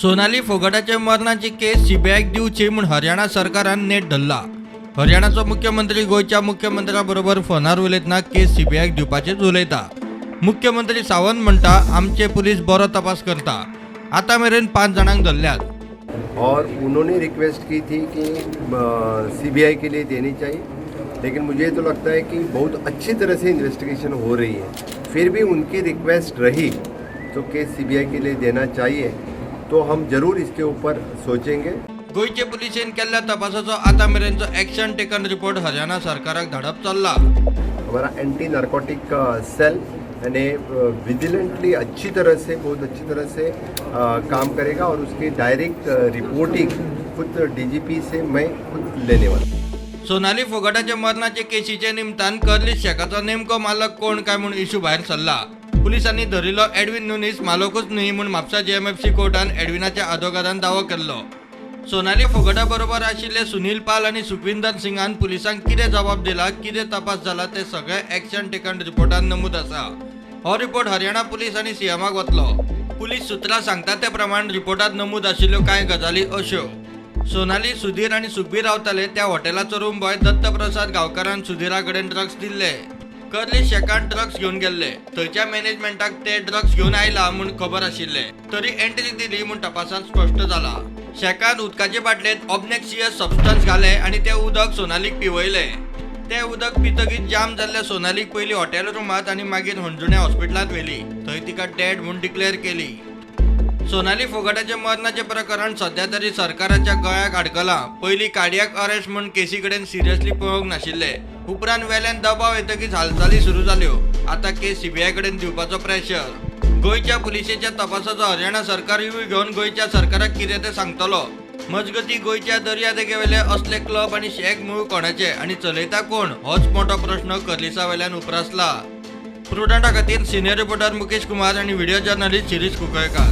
सोनाली फोगटाच्या मरणाची केस सीबीआयक दिवची म्हूण हरियाणा सरकारान नेट धरला. हरियाणाचो मुख्यमंत्री गोंयच्या मुख्यमंत्र्या बरोबर फोनार उलयतना केस सीबीआयक दिवपाचेच उलयता. मुख्यमंत्री सावंत म्हणटा, आमचे पुलीस बरो तपास करता. आतां मेरेन पांच जाणांक धरल्यात. और उन्होंने रिक्वेस्ट की थी कि सीबीआई के लिए देनी चाहिए, लेकिन मुझे तो लगता है कि बहुत अच्छी तरह से इन्वेस्टिगेशन हो रही है. फिर भी उनकी रिक्वेस्ट रही तो केस सीबीआई के लिए देना चाहिए, तो हम ज़रूर इसके ऊपर सोचेंगे. गोंयचे पुलिशेन केल्ल्या तपासाचो आतां मेरेनचो एक्शन टेकन रिपोर्ट हरियाणा सरकाराक धाडप चल्ला. हमारा एंटी नारकोटिक सेल यानी विजिलेंटली अच्छी तरह से, बहुत अच्छी तरह से काम करेगा और उसकी डायरेक्ट रिपोर्टिंग खुद डीजीपी से मैं खुद लेने वाला हूँ. सोनाली फोगटाच्या मरणाचे केशीचे निमतान कर्लीस शेकाचो नेमको मालक कोण काय म्हूण इशू भायर सरला. पुलिसांनी धरिल्लो एडविन नुनीस मालकूच न्ही म्हूण म्हापसा जेएमएफसी कोर्टान एडविनाच्या आदोगादान दावो केल्लो. सोनाली फोगटा बरोबर आशिल्ले सुनील पाल आनी सुखविंदर सिंगान पुलिसांक कितें जबाब दिला, कितें तपास जाला, ते सगळे एक्शन टेकन रिपोर्टान नमूद आसा. हो रिपोर्ट हरियाणा पुलीस आनी सीएमाक वतलो. पुलीस सुत्रां सांगतात ते प्रमाण रिपोर्टात नमूद आशिल्ल्यो कांय गजाली अश्यो: सोनाली, सुधीर आनी सुखबीर रावताले त्या हॉटेलाचो रूम बॉय दत्तप्रसाद गांवकारान सुधीरा कडेन ड्रग्स दिल्ले. कर्ली शेकान ड्रग्स घेवन गेल्ले. थंयच्या मॅनेजमेंटाक ते ड्रग्स घेवन आयला म्हूण खबर आशिल्ले, तरी एंट्री दिली म्हूण तपासांत स्पश्ट जाला. शेकान उदकाचे बाटलेंत ऑब्नेक्शियस सबस्टन्स घाले आनी तें उदक सोनालीक पिवयलें. तें उदक पितकीच जाम जाल्ल्या सोनालीक पयलीं हॉटेल रुमांत आनी मागीर हणजुण्या हॉस्पिटलांत व्हेली. थंय तिका डेड म्हूण डिक्लेअर केली. सोनाली फोगटाच्या मरणाचें प्रकरण सध्या तरी सरकाराच्या गळ्याक आडकलां. पयलीं कार्डियाक अरेस्ट म्हूण केसी कडेन सिरियसली पळोवंक नाशिल्ले. उपरांत वेल्यान दबाव येतकीच हालचाली सुरू जाल्यो. आतां केस सीबीआय कडेन दिवपाचो प्रेशर. गोंयच्या पुलिशेच्या तपासाचो हरियाणा सरकार रिव्ह्यू घेवन गोंयच्या सरकाराक कितें तें सांगतलो. मजगतीं, गोंयच्या दर्यादेगेवेले असले क्लब आनी शॅक मूळ कोणाचे आनी चलयता कोण, होच मोठो प्रश्न कर्लिसा वेल्यान उप्रासला. प्रुडंटा खातीर सिनियर रिपोर्टर मुकेश कुमार आनी व्हिडिओ जर्नलिस्ट शिरीष कुंकळकार.